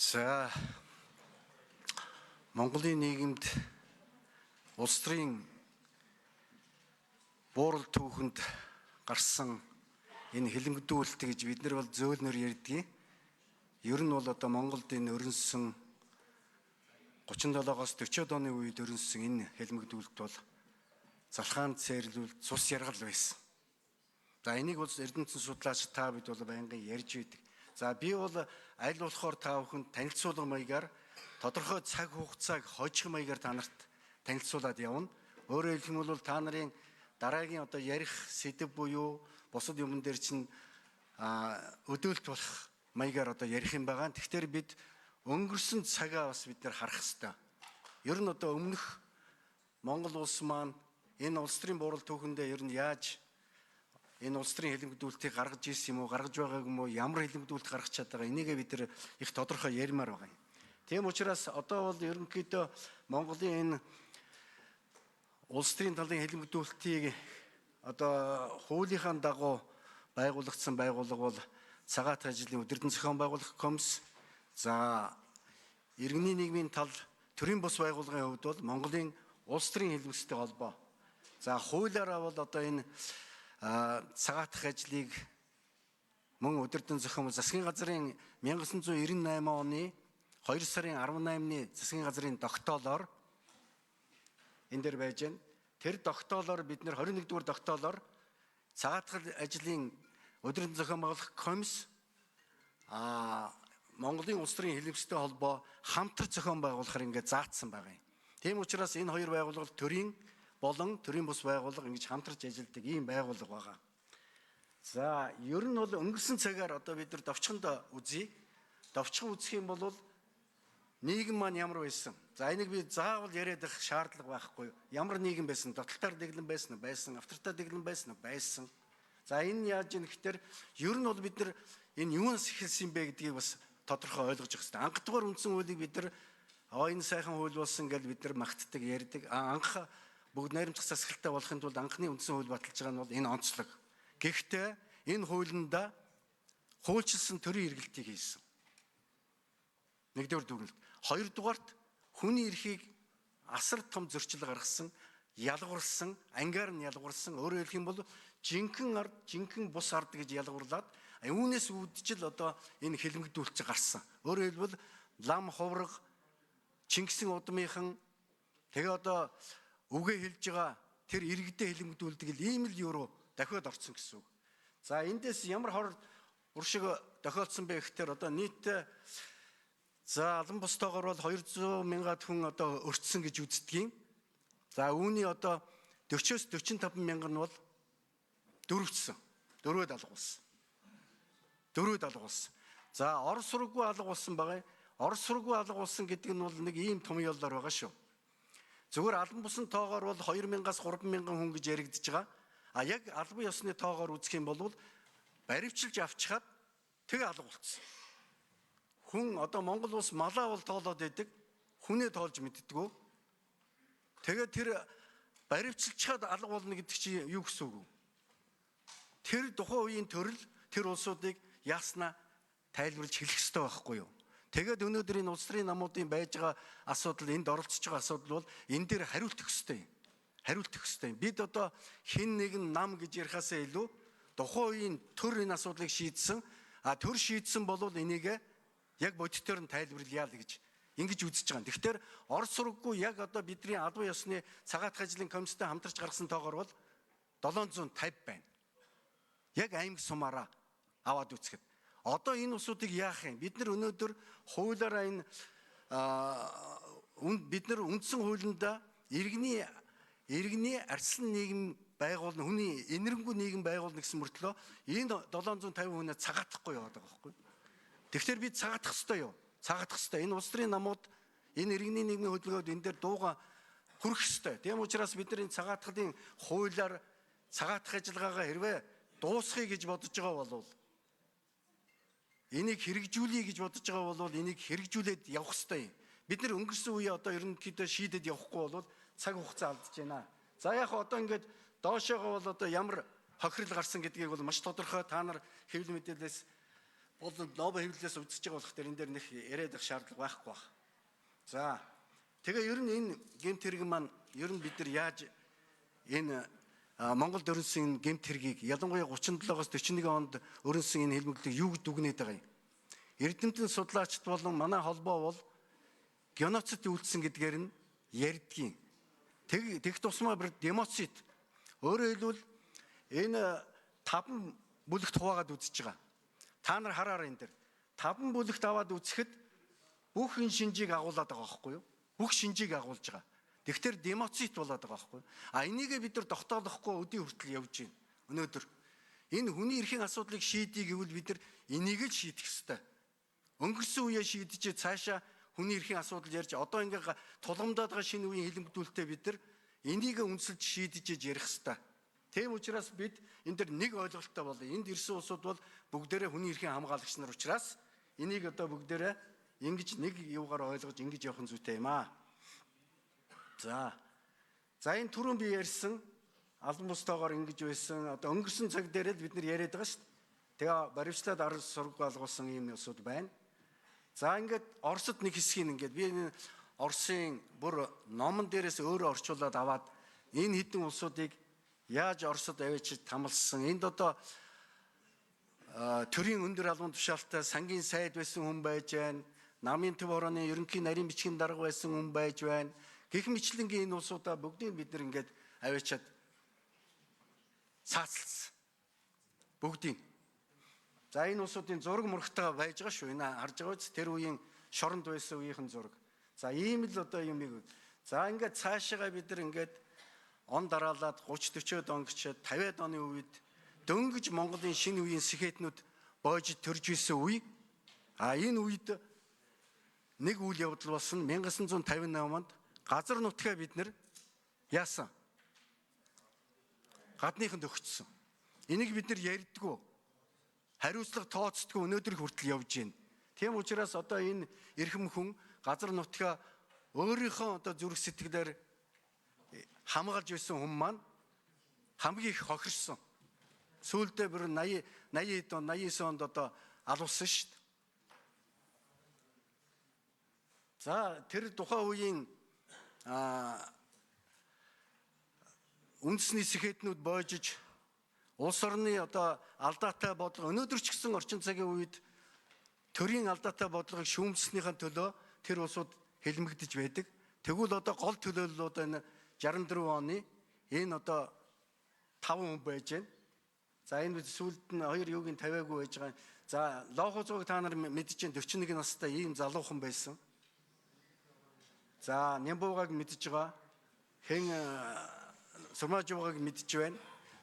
За, Монголын нийгэмд улс төрийн буурал түүхэнд гарсан энэ хилэнгдүүлэлт гэж бид нар бол зөөлнөр ярьдгийг. Ер нь бол одоо Монголд энэ өрнөссөн 37-оос 40-од оны үед өрнөссөн энэ хилэмгдүүлэлт бол залхаан цээрлүүлэлт, цус яргал байсан. За, энийг бол эрдэмтэн судлаач та бид бол байнгын ярьж байдаг. За, би бол аль болохоор та бүхэнд танилцуулга маягаар, тодорхой цаг хугацааг хожих маягаар та нарт танилцуулаад явна. Өөрөөр хэлэх юм бол та нарын дараагийн одоо ярих сэдэв буюу бусад юмн дээр чинь өдөөлт болох маягаар одоо ярих юм байгаа. Тэгэхээр бид өнгөрсөн цагаа бас бид нар харах хэрэгтэй. Ер нь одоо өмнөх Монгол улс маань энэ улс төрийн буурал түүхэндээ ер нь яаж энэ улс төрийн хилэмгдүүлэлтийг гаргаж ирсэн юм уу, гаргаж байгааг юм уу, ямар хилэмгдүүлэлт гаргах чадгаа байгаа, энийгээ бид нар их тодорхой ярмаар байгаа юм. Тийм учраас одоо бол ерөнхийдөө Монголын энэ улс төрийн талын хилэмгдүүлэлтийг одоо хуулийнхаа дагуу байгуулагдсан байгууллага бол цагаат ажлын удирдан зохион байгуулах комисс, за, иргэний нийгмийн тал төрийн бус байгууллагын хувьд бол Монголын улс төрийн хилэмгстэй холбоо. За, хуулиараа бол одоо энэ цагаатах ажлыг мөн удирдан зохион засгийн газрын 1998 оны 2 сарын 18-ны засгийн газрын тогтоолоор энэ дээр байж байна. Тэр тогтоолоор бид нэр 21 дугаар тогтоолоор цагаатах ажлын удирдан зохион байгуулах комисс, Монголын улс төрийн хилэмстэй холбоо хамтар зохион байгуулахаар ингээд заасан байгаа юм. Тийм учраас энэ хоёр байгууллага, төрийн болон төрийн бус байгууллага, ингэж хамтарч ажилладаг ийм байгууллага байгаа. За, ер нь бол өнгөрсөн цагаар одоо бид нар товчхонд үзье. Товчхон үзэх юм бол нийгэм маань ямар байсан? За, энийг би заавал яриад байх шаардлага байхгүй. Ямар нийгэм байсан? Дотолтоор дэглэн байсан уу? Байсан. Автортой дэглэн байсан уу? Байсан. За, энэ яаж юм гэхээр ер нь бол бид нар энэ юунаас эхэлсэн юм бэ гэдгийг бас тодорхой ойлгож явах хэрэгтэй. Анхдугаар үндсэн хуулийг бид нар энэ сайхан хууль болсон гэж бид нар магтдаг, ярьдаг. Анх бүгд найрамдах засаглалтай болохын тулд анхны үндсэн хууль баталж байгаа нь бол энэ онцлог. Гэхдээ энэ хуулиндаа хуульчилсан төрийн эргэлтийг хийсэн. Нэгдүгээр дүгнэлт. Хоёрдугаарт хүний эрхийг асар том зөрчил гаргасан, ялгуурлсан, ангаар нь ялгуурлсан. Өөрөөр хэлэх юм бол жинхэнэ ард, жинхэнэ бус ард гэж ялгуурлаад үүнээс үүдчил одоо энэ хилэмгдүүлэлт гарсан. Өөрөөр хэлбэл лам хувраг, Чингисийн удмынхан, тэгээ одоо үгээ хэлж байгаа тэр иргэдээ хилэмгдүүлдэг л ийм л евро дахиад орцсон гэсэн үг. За, эндээс ямар хор уршиг тохиолдсон бэ гэхээр одоо нийт, за, алан бус тоогоор бол 200 мянгад хүн одоо өртсөн гэж үздэг юм. За, үүний одоо 40-оос 45 мянган нь бол дөрвөцсөн. Дөрвөөд алга болсон. Дөрвөөд алга болсон. За, Орос руугүй алга болсон байгаа. Орос руугүй алга болсон гэдэг нь бол нэг ийм том яллаар байгаа шүү. Зүгээр албан бусын тоогоор бол 2000-аас 3000 хүн гэж яригдж байгаа. А яг албан ёсны тоогоор үзэх юм бол баривчилж авчхаад тэг алга болцсон. Хүн одоо Монгол улс малаа бол тоолоод байдаг. Хүнээ тоолж мэддэггүй. Тэгээд тэр баривчилчхаад алга болно гэдэг чинь юу гэсэн үг вэ? Тэр тухайн үеийн төрөл тэр улсуудыг яаснаа тайлбарлаж хэлэх ёстой байхгүй юу? Тэгээд өнөөдөр энэ улс төрийн намуудын байж байгаа асуудал, энд оролцож байгаа асуудал бол энэ дээр хариулт өгөх ёстой юм. Хариулт өгөх ёстой юм. Бид одоо хэн нэгэн нам гэж ярихаасаа илүү тухайн үеийн төр энэ асуудлыг шийдсэн. А төр шийдсэн бол энийг яг бодитоор нь тайлбарлая л гэж ингэж үзэж байгаа. Тэгэхээр Орос сурггүй яг одоо бидний албан ёсны цагаатах ажлын комисстай хамтарч гаргасан тоогоор бол 750 байна. Яг аймаг сумаараа аваад үзэхэд. Одоо энэ улсуудыг яах юм? Бид нар өнөөдөр хуулиараа энэ бид нар үндсэн хуулиндаа иргэний арслан нийгэм байгуулна, хүний энэрэнгүй нийгэм байгуулна гэсэн мөртлөө энэ 750 хүнээ цагаатахгүй яваад байгаа байхгүй. Тэгэхээр бид цагаатах ёстой юу? Цагаатах ёстой. Энэ улс төрийн намууд, энэ иргэний нийгмийн хөдөлгөөд энэ дээр дууга хүрэх ёстой. Тийм учраас бид нар энэ цагаатхлын хуулиар цагаатах ажиллагаагаа хэрвээ дуусгая гэж бодож байгаа бол, энийг хэрэгжүүлье гэж бодож байгаа бол энийг хэрэгжүүлээд явах ёстой юм. Бид нар өнгөрсөн үеэ одоо ерөнхийдөө шийдэд явахгүй бол цаг хугацаа алдаж байна. За, яг одоо ингээд доошоогоо бол одоо ямар хохирол гарсан гэдгийг бол маш тодорхой та нар хэвлэл мэдээлэлээс Бол ном хэвлэлээс үзэж байгаа болох дээр энэ дээр нэг яриад байх шаардлага байхгүй баг. За тэгээ ер нь энэ гэмт хэрэг маань ер нь бид нар яаж энэ Монголд өрнөсөн энэ гэмт хэргийг ялангуяа 37-оос 41 онд өрнөсөн энэ хэлмэглэлийг юу гэж дүгнээд байгаа юм? Эрдэмтэн судлаачид болон манай холбоо бол геноцид үйлдсэн гэдгээр нь ярьдгийн. Тэг тусмаа бір демоцид. Өөрөөр хэлбэл энэ 5 бүлэгт хуваагаад үзэж байгаа. Та нар хараарай энэ дэр. 5 бүлэгт аваад үзэхэд бүх энэ шинжийг агуулад байгаа байхгүй юу? Бүх шинжийг агуулж байгаа. Тэгэхээр демоцид болоод байгаа байхгүй юу? А энийгээ бид нар тогтоолохгүй өдий хүртэл явж байна. Өнөөдөр энэ хүний эрхийн асуудлыг шийдье гэвэл бид нар энийг л шийдэх ёстой. Өнгөрсөн үеэ шийдэж цаашаа хүний эрхийн асуудал ярьж одоо ингээ тулгамдаад байгаа шинэ үеийн хилэмгдүүлэлтээ бид нар энийг үндэслэж шийдэж ярих ёстой. Тийм учраас бид энэ дэр нэг ойлголттой болъё. Энд ирсэн улсууд бол бүгдээрээ хүний эрхийн хамгаалагч нар учраас энийг одоо бүгдээрээ ингэж нэг юугаар ойлгож ингэж явах нь зүйтэй юм аа. За. За энэ түрүүн би ярьсан албан бустайгаар ингэж байсан. Одоо өнгөрсөн цаг дээр л бид нар яриад байгаа шүү дээ. Тэгээ баримтлаад арга сург болгуулсан ийм улсууд байна. За ингээд Оросд нэг хэсгийг ингээд би энэ Оросын бүр номон дээрээс өөрөө орчуулад аваад энэ хэдэн улсуудыг яаж Оросд авчиж тамалсан. Энд одоо төрийн өндөр албан тушаалтай сангийн сайд байсан хүн байж байна. Намын төв хорооны ерөнхий нарийн бичгийн дарга байсан хүн байж байна. Гэх мэтлэнгийн энэ улсуудаа бүгдийг бид нар ингээд аваачаад цаацалсан. Бүгдийг. За энэ улсуудын зураг мурагтайгаа байж байгаа шүү. Энэ харж байгаа үз тэр үеийн шоронд байсан үеийнхэн зураг. За ийм л одоо юмыг. За ингээд цаашаага бид нар ингээд он дараалаад 30 40-од он гэчээд 50-ад оны үед дөнгөж Монголын шинэ үеийн сэхэтнүүд боож төрж исэн үе. А энэ үед нэг үйл явдал болсон 1958 онд газар нутгаа бид нар яасан? Гадныханд өгчсөн. Энийг бид нар ярьдгүү. Хариуцлага тооцдгоо өнөөдөр хүртэл явж байна. Тийм учраас одоо энэ эрхэм хүн газар нутгаа өөрийнхөө одоо зүрх сэтгэлээр хамгаалж байсан хүн маань хамгийн их хохирсон. Сүүлдээ бүр 80 80 он 89 онд одоо алуулсан шүү дээ. За тэр тухайн үеийн үндэсний сэхэтнүүд боожиж улс орны одоо алдаатай бодлого өнөөдөр ч гэсэн орчин цагийн үед төрийн алдаатай бодлогыг шүүмжснийхэн төлөө тэр улсууд хэлмэгдэж байдаг. Тэгвэл одоо гол төлөөллүүд энэ 64 оны энэ одоо 5 хүн байж байна. За энэ сүүлд нь хоёр юуг нь тавиагүй байж байгаа. За Лоохоцоог та нар мэдэж байна 41 настай ийм залуухан байсан. За Нямбуугаг мэдэж байгаа. Хэн Сурмаажуугаг мэдэж байна.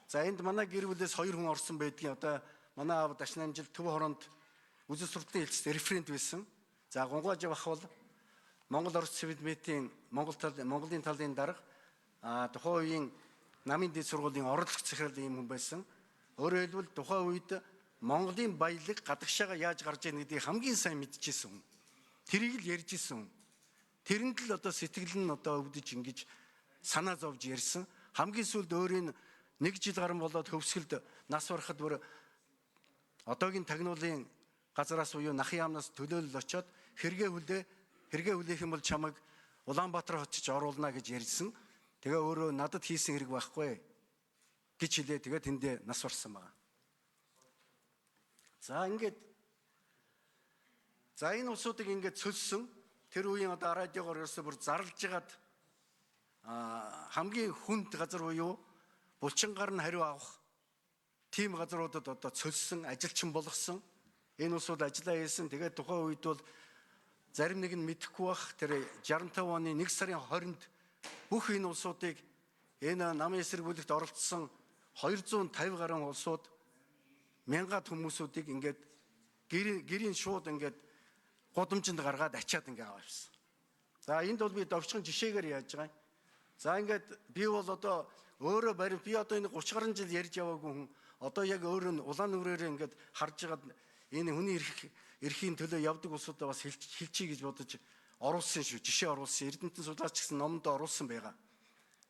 За энд манай гэр бүлээс 2 хүн орсон байдгийн. Одоо манай аав Дашнамжил төв хоронд үзэл сурталын хэлцэд референт байсан. За Гунгуаж ах бол Монгол Орос Сэвэдмэтийн Монгол тал Монголын талын дарга тухайн үеийн намын дэд сургуулийн орлогч захирал ийм хүн байсан. Өөрөөр хэлбэл тухайн үед Монголын баялаг гадагшаага яаж гарч ийн гэдгийг хамгийн сайн мэдчихсэн хүн. Тэрийг л ярьж исэн хүн. Тэрэнд л одоо сэтгэл нь одоо өвдөж ингэж санаа зовж ярьсан. Хамгийн сүүлд өөрийн нэг жил гарan болоод хөвсгөлд нас барахад бүр одоогийн тагнуулын газараас буюу нахын яамнаас төлөөлөл очоод хэрэгээ хүлээх юм бол чамайг Улаанбаатар хотч оруулна гэж ярьсан. Тэгээ өөрөө надад хийсэн хэрэг байхгүй гэж хэлээ. Тэгээ тэндээ нас барсан байгаа. За ингээд за энэ улсуудыг ингээд цөлсөн. Тэр үеийн одоо радиогоор ерөөсөө бүр зарлж жагаад хамгийн хүнд газар буюу булчингаар нь хариу авах тийм газруудад одоо цөлсөн, ажилчин болгосон. Энэ улсууд ажиллаа хийсэн. Тэгээд тухайн үед бол зарим нэг нь мэдэхгүй бах. Тэр 65 оны 1 сарын 20-нд бүх энэ улсуудыг энэ намын эсрэг бүлэгт оролцсон 250 гаруй улсууд мянгаад хүмүүсүүдийг ингээд гэрийн шууд ингээд гудамжинд гаргаад ачаад ингээд аваа явсан. За энд бол би довчхон жишээгээр яаж байгаа юм. За ингээд би бол одоо өөрөө барив би одоо энэ 30 гаруй жил ярьж яваагүй хүн одоо яг өөрөө нь улаан нүрээрээ ингээд харж байгаад энэ хүний эрхийн төлөө явдаг улсуудаа бас хэлчихье гэж бодож оруулсан шүү. Жишээ оруулсан. Эрдэмтэн судлаач гэсэн номонд оруулсан байгаа.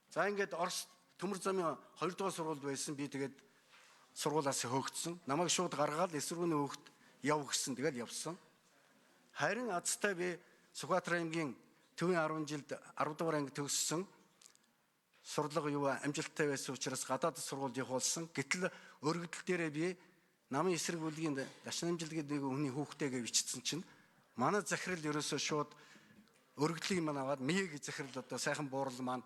За ингээд Орос төмөр замын 2 дугаар сургуульд байсан. Би тэгээд сургуулиас хөөгдсөн. Намайг шууд гаргаад эсвэргүүний хөөгд Яв гэсэн, тэгэл явсан. Харин азтай би Сүхбаатар аймгийн төвийн 10 жилд 10 дугаар анги төгссөн. Сурлага юу амжилттай байсан учраас гадаад сургуульд явуулсан. Гэтэл өргөдөл дээрээ би намын эсрэг бүлгийн Дашнамжил гэдэг нэг хүний хүүхдэйгээ бичсэн чинь манай захирал ерөөсөө шууд өргөдлийг маань аваад мие гэж захирал одоо сайхан буурал маань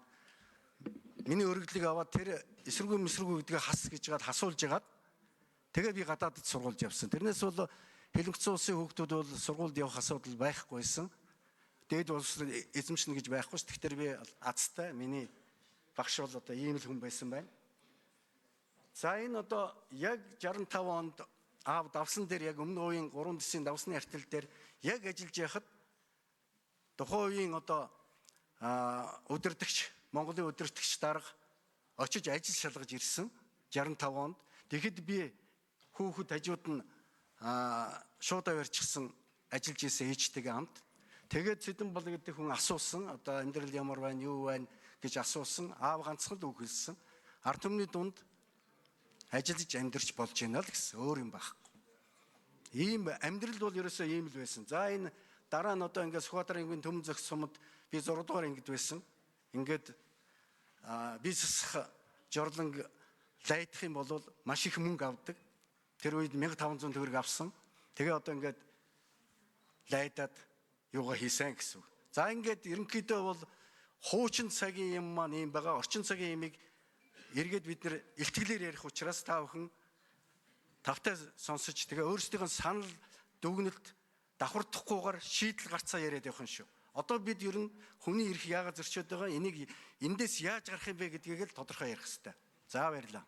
миний өргөдлийг аваад тэр эсэргүү мэсэргүү гэдгээ хас гэж гад хасуулж ягаад тэгээ би гадаадд сургуульд явсан. Тэрнээс бол Хилэнцэн улсын хүүхдүүд бол сургуульд явах асуудал байхгүй байсан. Дээд улс эзэмшнэ гэж байхгүй ш. Тэгэхээр би азтай миний багш бол одоо ийм л хүн байсан байна. За энэ одоо яг 65 онд аав давсан дээр яг өмнө үеийн 3 дэсийн давсны артал дээр яг ажиллаж байхад тухайн үеийн одоо удирдагч Монголын удирдагч дарга очиж ажил шалгаж ирсэн 65 онд. Тэгэхэд би хүүхэд хажууд нь шууд авирчсан ажиллаж исэн ээжтэйгээ хамт. Тэгээд Цэдэн бол гэдэг хүн асуусан, одоо амьдрал ямар байна, юу байна гэж асуусан. Аав ганцхан л үг хэлсэн. Ард түмний дунд ажиллаж амьдарч болж байна л гэсэн, өөр юм байхгүй. Ийм амьдрал бол ерөөсөө ийм л байсан. За энэ дараа нь одоо ингээд Сүхбаатар аймгийн төмөн зохис сумад би 6 дугаар ангид байсан. Ингээд би засах жорлонг лайдах юм бол маш их мөнгө авдаг. Тэр үед 1500 төгрөг авсан. Тэгээ одоо ингээд лайдаад юугаа хийсэн гэсэн үг. За ингээд ерөнхийдөө бол хуучин цагийн юм маань ийм байгаа. Орчин цагийн юмыг эргээд бид нэр илтгэлээр ярих учраас та бүхэн тавтай сонсож тэгээ өөрсдийнх нь санал дүгнэлт давхардахгүйгээр шийдэл гарцаа яриад явах юм шүү. Одоо бид ер нь хүний эрх яагаад зөрчөөд байгаа, энийг эндээс яаж гарах юм бэ гэдгийг л тодорхой ярих хэрэгтэй. За баярлалаа.